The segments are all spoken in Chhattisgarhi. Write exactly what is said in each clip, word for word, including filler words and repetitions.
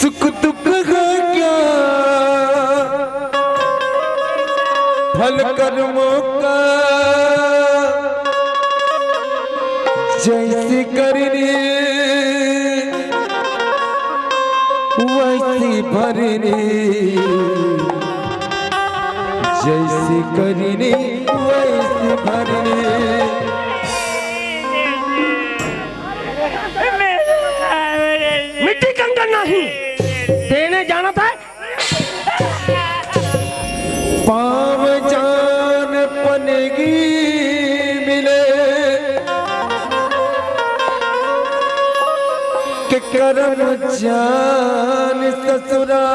दुख दुख है क्या फल कर्मों का, जैसी करनी वैसी भरनी, जैसी करनी वैसी भरनी। मिट्टी कंगन नहीं देने जाना था। पाँव जान पनगी मिले के करम जान ससुरा,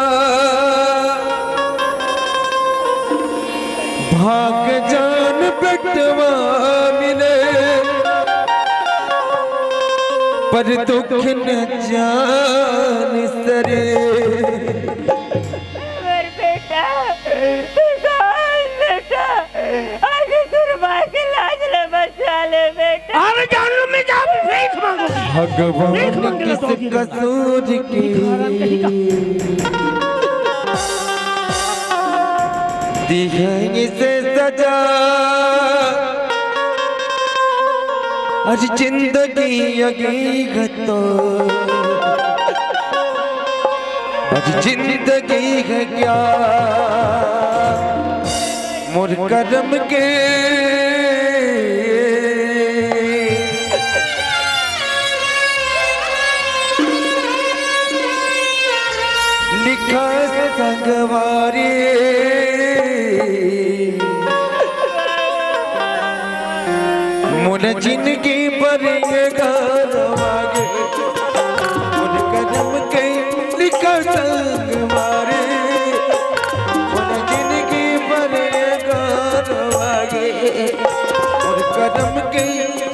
भाग जान बेटवा मिले पर दुख न जान सरे। मेरे बेटा, बेटा, आज तेरे माँ की लाज ले बचा ले बेटा। अरे जान लो, मैं जा भीख मांगू। भगवान किस कसूर की दी है इसे सजा। आज जिंदगी अगी तो आज जिंदगी है क्या मोर करम के। लिखा संगवारी मोर जिंदगी भर ये गाना आगे। मोर करम के लिखा संगवारी मोर जिंदगी भर ये गाना आगे। मोर करम के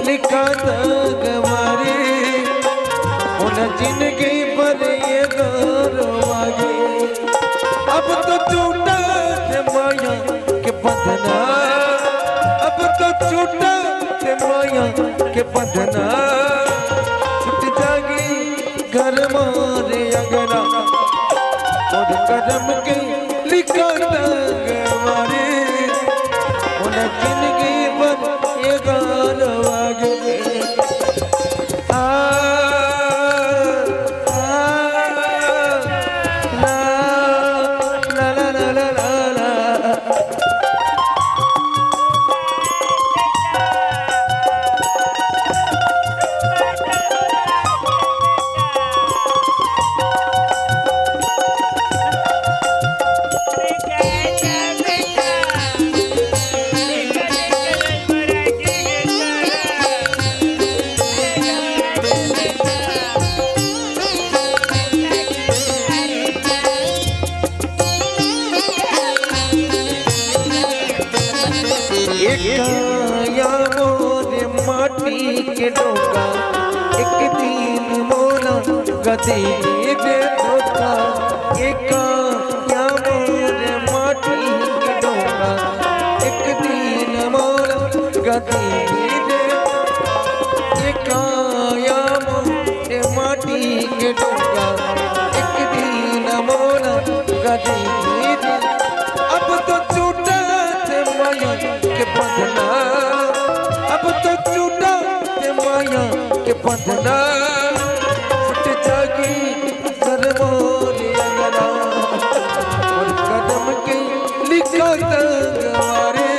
लिखा संगवारी मोर जिंदगी भर ये गाना आगे। अब तो छूटा है माया के बंधना, अब तो छूटा है माया के बंधना। छूट जागी घर मारे अंगना, मोर करम के लिखा तंग मारे। मोर जिंदगी भर ये गाना आगे। आ, आ, ला, ला, ला। एक या मोर माटी के डोंगा, एक दिन मोला गदी दे धोखा। एक या मोर माटी के डोंगा, एक दिन मोला गदी दे। एक या मोर माटी के डोंगा, एक दिन मोला गदी दे। अब तो छूटा थे माया के बंधना, अब तो छूटा थे माया के बंधना। फूट जागी घर मोर अंगना, मोर करम के लिखा तंग मारे।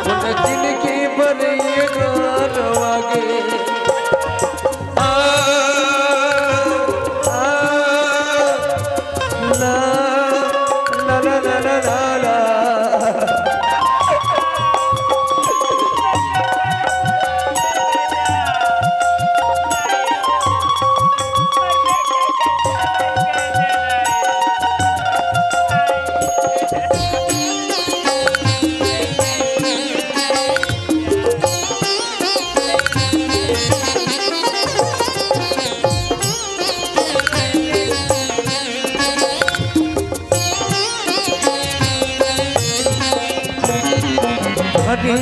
मोर जिंदगी भर ये गाना आगे। आ, आ, ला, ला, ला। अरे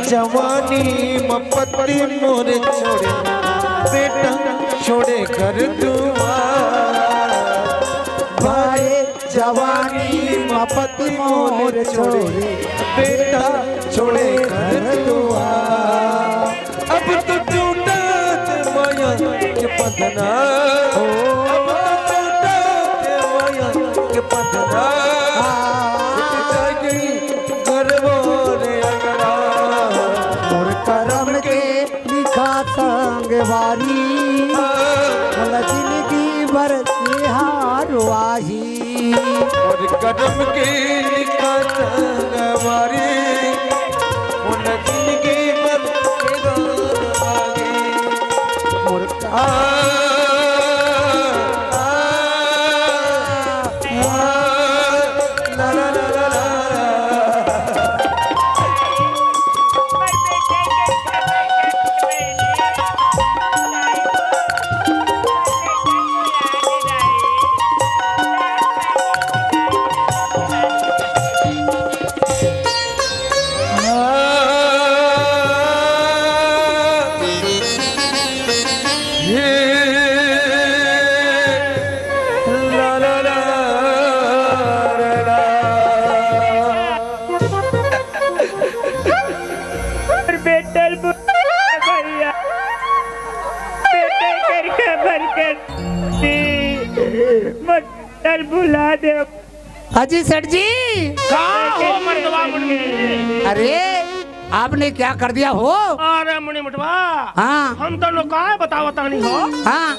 जवानी म पति मोर छोड़े, बेटा छोड़े घर दुआर। पति मोर छोड़े, बेटा छोड़े घर दुआर। अब तो टूटत माया के बंधना, अब तो टूटत माया के बंधना। टूट जाएगी घर मोर अंगना। मोर करम के लिखा संगवारी, मोला जिंदगी भर के हारवाही। मोर करम के लिखा संगवारी, मोला जिंदगी भर के हारवाही। मोर आ, आ, आ, ला, ला, ला। और बेटल बु-, भैया, बेटल करके भर कर दी। मत बेटल बुला दे। अजी सेठ जी। का हो मर्दवा मुनि? अरे, आपने क्या कर दिया हो? अरे मुनि मुटवा। हाँ। हम तो लोग काय बतावत आनी हो। हाँ।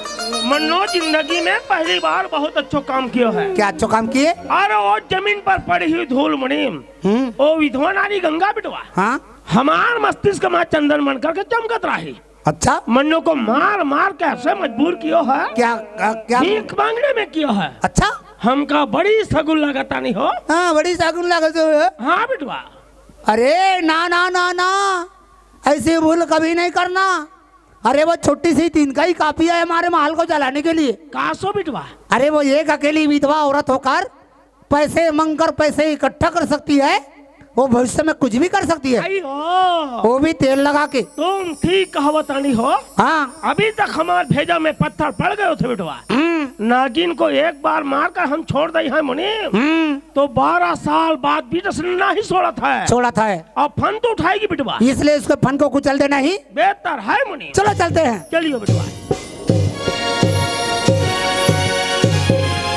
मन्नो जिंदगी में पहली बार बहुत अच्छो काम कियो है। क्या अच्छो काम किए? अरे वो जमीन पर पड़ी हुई धूल मुनि, हम्म। वो विधवा नारी गंगा बिटवा। हाँ। हमार मस्तिष्क में चंदन मन करके चमकत रही। अच्छा। मन्नो को मार मार के ऐसे मजबूर कियो है। क्या, क्या, क्या? भीख मांगने में कियो है। अच्छा। हमका बड़ी सगुन लागत आनी हो। हाँ, बड़ी सगुन लागत हो। हाँ बिटवा। अरे ना, ना, ना, ना, ऐसी भूल कभी नहीं करना। अरे वो छोटी सी तिनका ही काफी है हमारे महल को जलाने के लिए। कासो बिटवा? अरे वो एक अकेली विधवा औरत होकर पैसे मांगकर पैसे इकट्ठा कर सकती है, वो भविष्य में कुछ भी कर सकती है। आई हो। वो भी तेल लगा के। तुम ठीक कहवत आनी हो। हाँ। अभी तक हमार भेजा में पत्थर पड़ गए थे बिटवा। हम्म। नागिन को एक बार मारकर हम छोड़ दे हैं मुनि, हम्म। तो बारह साल बाद भी रस नहीं छोड़ा था। छोड़ा था। अब फन तो उठाएगी बिटवा। इसलिए उसके फन को कुचल देना ही बेहतर है मुनि। चलो चलते हैं। चलियो बिटवा।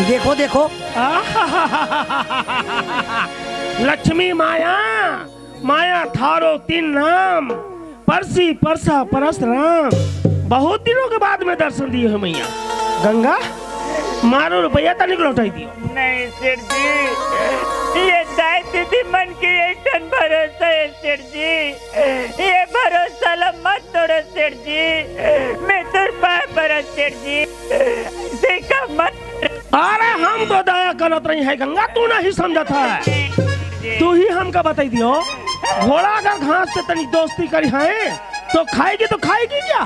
देखो, देखो। लक्ष्मी माया, माया थारो तीन नाम, परसी, परसा, परस राम। बहुत दिनों के बाद में दर्शन दिए हो मैया। गंगा, मारो रुपया तनिक लौटाई दियो। नहीं सेठ जी, ये दाई दीदी मन के एक ठन भरोसा है सेठ जी। ये भरोसा ला मत तोड़ो सेठ जी, मैं तोर पाय परत सेठ जी, ऐसे काम मत। अरे हम तो दया करत रही है गंगा, तू नहीं समझत है। तू ही हमका बताई दियो, घोड़ा अगर घास से तनी दोस्ती करी है तो खाएगी तो खाएगी क्या?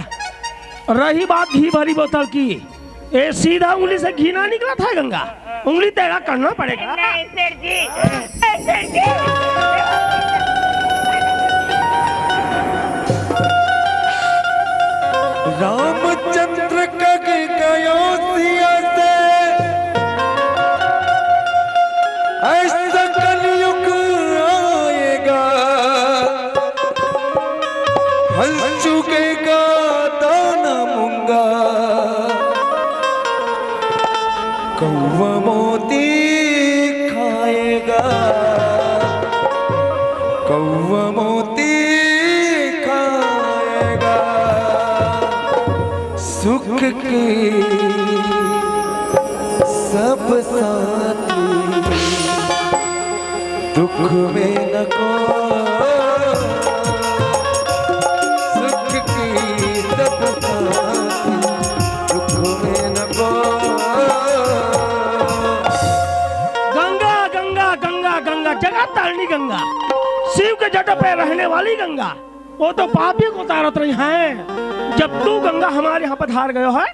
रही बात घी भरी बोतल की, ए, सीधा उंगली से घी ना निकला था गंगा, उंगली टेढ़ा करना पड़ेगा। नहीं सेठ जी, नहीं सेठ जी। रामचंद्र कग गयो सिया से, ऐसा कलयुग आएगा। हल चुकेगा दाना मूंगा, कौवा मोती खाएगा, कौवा मोती खाएगा। सुख की सब साथी दुख में न को, सुख की तपता दुख में न को। गंगा, गंगा, गंगा, गंगा, जगत तारिणी गंगा, शिव के जट पे रहने वाली गंगा, वो तो पापी को तारत रही है। जब तू गंगा हमारे यहाँ पधार गयो है,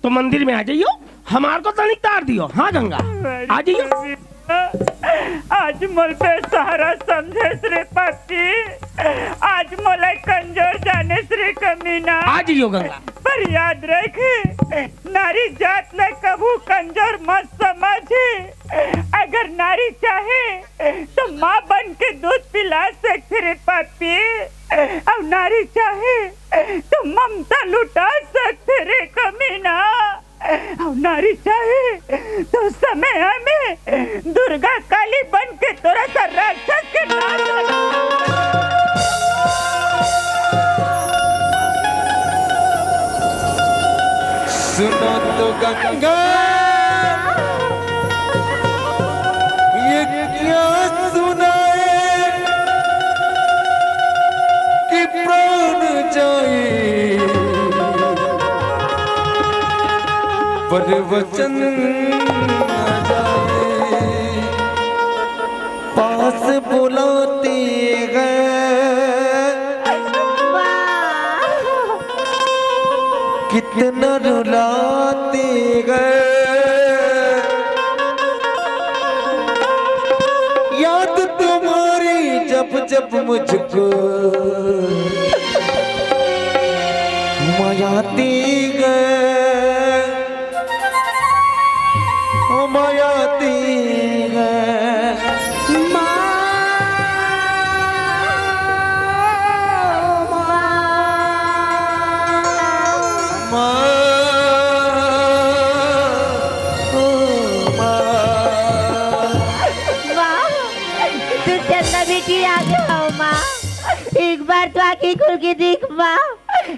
तो मंदिर में आ जाइयो, हमार को तनिक तार दियो। हाँ गंगा, आ जाइयो। आज मोल बेसहारा समझे श्रीपति, आज मोला कमजोर जाने श्री कमीना। आ जाइयो गंगा। पर याद रखे, नारी जात ला कभू कमजोर मत समझे। अगर नारी चाहे तो माँ बन के दूध पिला सकथे रे पापी, अउ नारी चाहे तो ममता लुटा सकथे रे कमीना। अउ नारी चाहे तो समय में दुर्गा काली बन के तोरा सा राक्षस के नाश सुनो तो गंगा, ये क्या सुनाए कि प्राण जाए, पर वचन न जाए। पास बुलाते गए, कितना रुलाते गए। याद तुम्हारी जब जब मुझको मायाती गए, ओ मायाती गए। माँ, माँ, माँ, ओ माँ। वाह, तू चंदा बेटी आ गया हो माँ। एक बार तो आंखें खोल के देख माँ,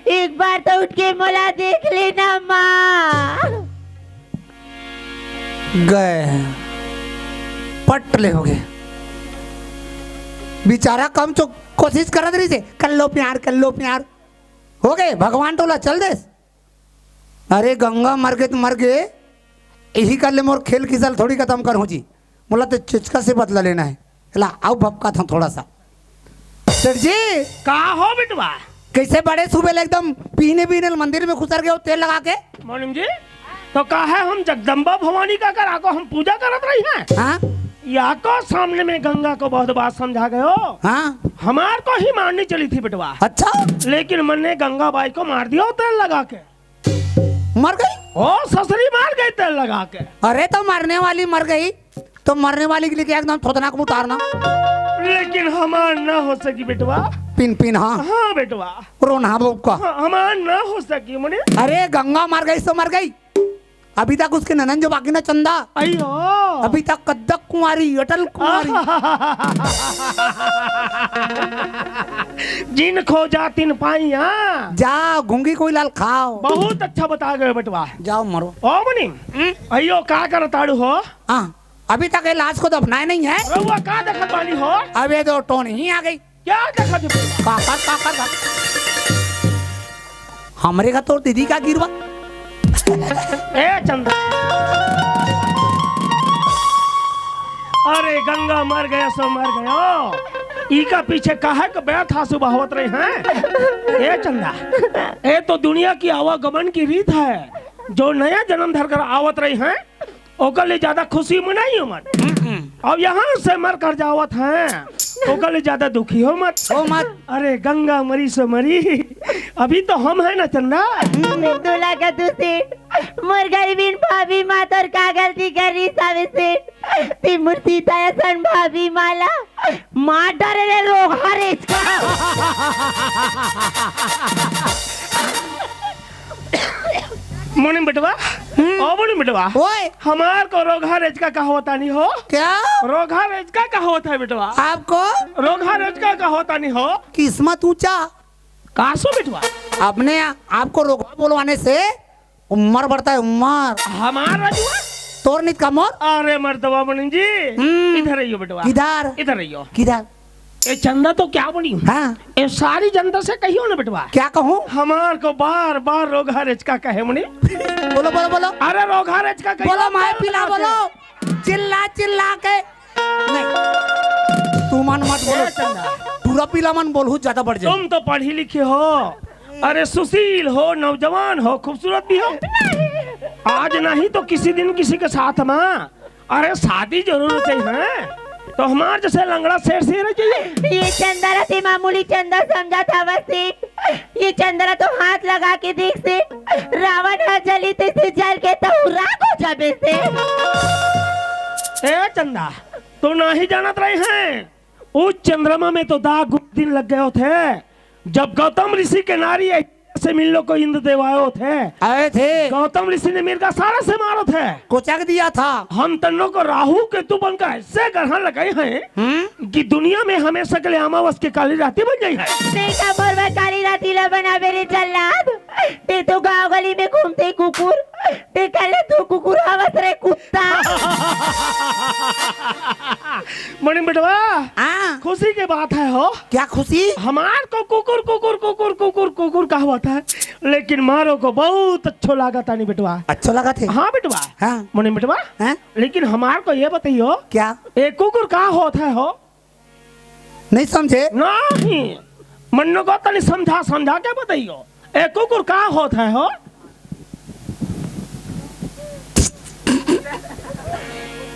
एक बार तो उठ के मोला देख लेना माँ। गए, पट ले हो गए। बेचारा कम चो कोशिश करत रहिसे, कर लो प्यार, कर लो प्यार। हो गए, भगवान टोला चल देस। अरे गंगा मर गए तो मर गए, यही कर ले मोर खेल खिसल थोड़ी खत्म कर हो जी। मोला तो चिचका से बदला लेना है। ला आओ भपका था थोड़ा सा। सेठ जी, का हो बिटवा? कैसे बड़े सुबह ले एकदम पीने पीने मंदिर में खुसर गए हो तेल लगा के? मोनिम जी, तो का है हम जगदम्बा भवानी का कर आको हम पूजा करत रही हैं? हाँ या को सामने में गंगा को बहुत बात समझा गयो। हाँ। हमार को ही मारनी चली थी बिटवा, अच्छा। लेकिन मन्ने गंगा बाई को मार दियो तेल लगा के। मर गई? ओ ससुरी मार गई तेल लगा के। अरे तो मरने वाली मर गई तो मरने वाली के लिए क्या एकदम थोतनाक में उतारना। लेकिन हमार ना हो सकी बिटवा। पिन पिन हाँ। हाँ बिटवा। रोना हाँ बाप का। हाँ, हमार ना हो सकी मुनि। अरे गंगा मर गई सो मर गई। अभी तक उसके ननन जो बाकी ना चंदा। अयो। अभी तक कद्दक कुंवारी अटल कुंवारी। जिन खोजा तिन पाई हाँ। जा घूंगी कोई लाल खाओ। बहुत अच्छा बता गए बेटवा। जाओ मरो। ओ मुनि, अयो का करताड़ू हो? हाँ। अभी तक ये लाश को दफनाए नहीं है। रउआ का देखत बानी हो? अब ये तो टोन ही आ गई। क्या देखत हो? काकर काकर काकर। हमरे का तोर दीदी का गिरवा। ए चंदा। अरे गंगा मर गया सो मर गयो। इका पीछे काहे के व्यर्थ आंसू बहावत रहे हैं? ए चंदा, ए तो दुनिया की आवागमन की रीत है। जो नया जन्म धर कर आवत रही हैं, ओकर ले ज्यादा खुशी मनाई हो मत। अब यहाँ से मर कर जावत हैं, ओकर ले ज्यादा दुखी हो मत। हो मत। अरे गंगा मरी सो मरी, अभी तो हम है ना चंदा। दूल्हा का दूसरी मुर्गई बिन भाभी माँ तोर का गलती कर रही सावित्री। ती मुर्सीता असन भाभी माला मार डारे रे रोहा रे। मोनिम बेटवा, ओ मोनिम बेटवा, ओए। हमार को रोगहा रेचका कहावता नहीं हो। क्या? रोगहा रेचका कहावत है बेटवा। आपको? रोगहा रेचका कहावता नहीं हो। किस्मत ऊंचा। कासो बेटवा? अपने आपको रोगहा बोलवाने से उम्र बढ़ता है, उम्र। हमार रजुआ? तोर नित का मोर। अरे मर्दवा मोनिम जी, हम्म। इधर आइयो बेटवा। किधर? इधर आइयो। किधर? ए चंदा तो क्या बनी? हाँ। ए सारी जनता से कहियो ना बेटवा। क्या कहूँ? हमार को बार बार रोगहा रेचका कहे मुनि। बोलो बोलो बोलो। अरे रोगहा रेचका कहियो। बोलो माय पिला बोलो। चिल्ला चिल्ला के। नहीं। तू मन मत बोलो। ए चंदा। टूरा पीला मन बोलहू ज्यादा बढ़ जाए। तुम तो पढ़ी लिखी हो, अरे सुशील हो, नौजवान हो, खूबसूरत भी हो। आज नहीं तो किसी दिन किसी के साथ में अरे शादी जरूर चाहिए। तो हमार जैसे लंगड़ा सेठ से रह जाइए। ये चंदा ला ते मामूली चंदा समझत हवस सेठ। ये चंदा ला तो हाथ लगा के देख सेठ, रावण ह जली तैसे जल के तहु राख हो जाबे सेठ। ए चंदा, तू नहीं जानत रहे हैं, उस चंद्रमा में तो दाग गुप्त दिन लग गए होते, जब गौतम ऋषि के नारी ऐसे मिलने को इंद्रदेव आए होते। आए थे। गौतम ऋषि ने मिर्गा सारा से मारो थे। कोचक दिया था। हम तन्नों को राहु केतु बनकर ऐसे ग्रहण लगाए हैं हम्म? कि दुनिया में हमेशा के लिए अमावस की काली राती बन गई है। नहीं का बोल काली राती ला बना मेरे जल्लाद। ते तो गांव गली में घूमते कुकुर, ते कहले तू कुकुर हवस रे कुत्ता। मणि बेटवा, हाँ। खुशी के बात है हो। क्या खुशी? हमार को कुकुर, कुकुर, कुकुर, कुकुर, कुकुर कहावत है, लेकिन मारो को बहुत अच्छो लागत है नी बेटवा। अच्छो लागत है? हाँ बेटवा। हाँ। मणि बेटवा, हाँ? लेकिन हमार को ये बताइयो, क्या? ए कुकुर का होत है हो? नहीं समझे? नहीं, मन्नो को तनी समझा समझा के बताइयो, ए कुकुर का होत है हो?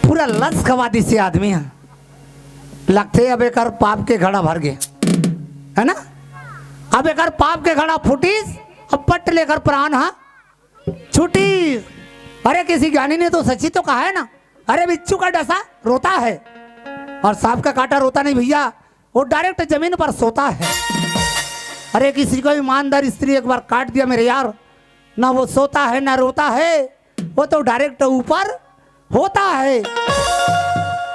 पूरा लस खवा दिस ये आदमी ह। लगथे अब एकर पाप के घड़ा भर गे, है ना? अब एकर पाप के घड़ा फूटिस, अब पट ले एकर प्राण ह छूटिस। अरे किसी ज्ञानी ने तो सच्ची तो कहा है ना, अरे बिच्छू का डसा रोता है और सांप का काटा रोता नहीं भैया, वो डायरेक्ट जमीन पर सोता है। अरे किसी को ईमानदार स्त्री एक बार काट दिया मेरे यार, ना वो सोता है ना रोता है, वो तो डायरेक्ट ऊपर होता है।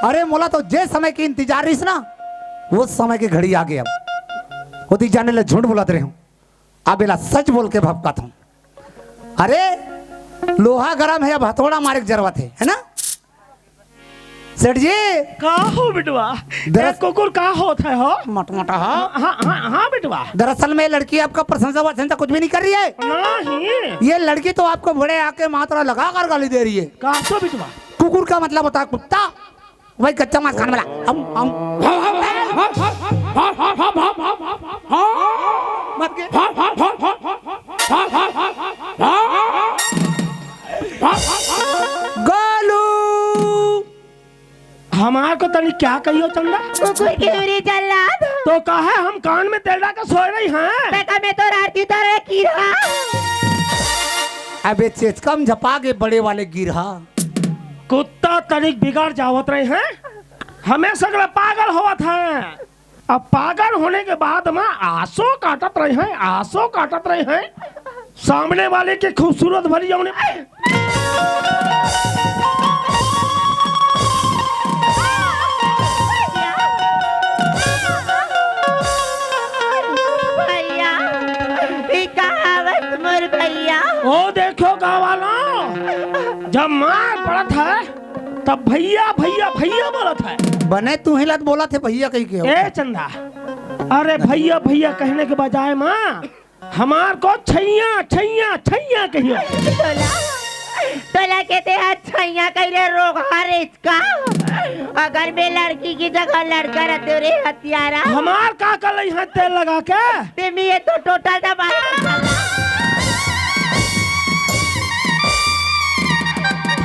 अरे मोला तो जे समय के इंतजार रहिस ना, वो समय के घड़ी आ गे। अब होती जाने ले झूठ बोलत रहे हूँ, अब एला सच बोल के भपकात हूँ। अरे लोहा गरम है, अब हथौड़ा मारे के जरूरत है, है ना सेठ जी? का हो बेटवा? दरअस- ए कुकुर का होत है हो? मटमटा हा। हाँ, हाँ, हाँ बेटवा। दरअसल में लड़की आपका प्रशंसा वशंसा कुछ भी नहीं कर रही है। नहीं। ये लड़की तो आपको बड़े आके मात्रा लगा कर गाली दे रही है। का तो बेटवा? कुकुर का मतलब होता है कुत्ता, वही कच्चा मांस खाने वाला। हम, हम। मत के। गोलू। हमार को तनी क्या कहियो चंदा? कुकुर के उरी जल्लाद। तो का है हम कान में तेल डाल के सोए रही हैं? बेटा मैं तो राती तो रे कीड़ा। अबे चेचकम झपा के बड़े वाले गिरहा। कुत्ता तनिक बिगड़ जावत रहे हैं, हमें सगला पागल होवत है। अब पागल होने के बाद में आंसू काटत रहे हैं, आंसू काटत रहे हैं। सामने वाले के खूबसूरत भरी जौने भैया, ई कहावत मोर भैया। ओ देखो गाँव वालों, जब मार पड़त है तब भैया भैया भैया बोलत है। बने तू ही लत बोलत है भैया कही के। ए चंदा, अरे भैया भैया कहने के बजाय माँ हमार को छैया छैया छैया कहियो। तोला, तोला के ते हा छैया कहि रे रोगहा रे का? अगर मैं लड़की की जगह लड़का रहते रे हत्यारा। हमार का कलई है तेल लगा के? ते में ये तो टोटल दबा।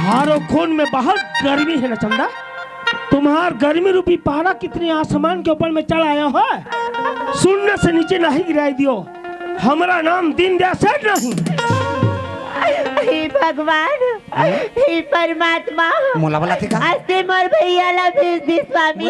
थारो खून में बहुत गर्मी है ना चंदा। तुम्हार गर्मी रूपी पारा कितने आसमान के ऊपर में चढ़ आया है, शून्य से नीचे नहीं गिराई दियो। हमारा नाम दीनदयाल सेठ नहीं। हे भगवान, हे परमात्मा, मोला वाला थे का? आज ते मोर भैया ला भेज दे स्वामी।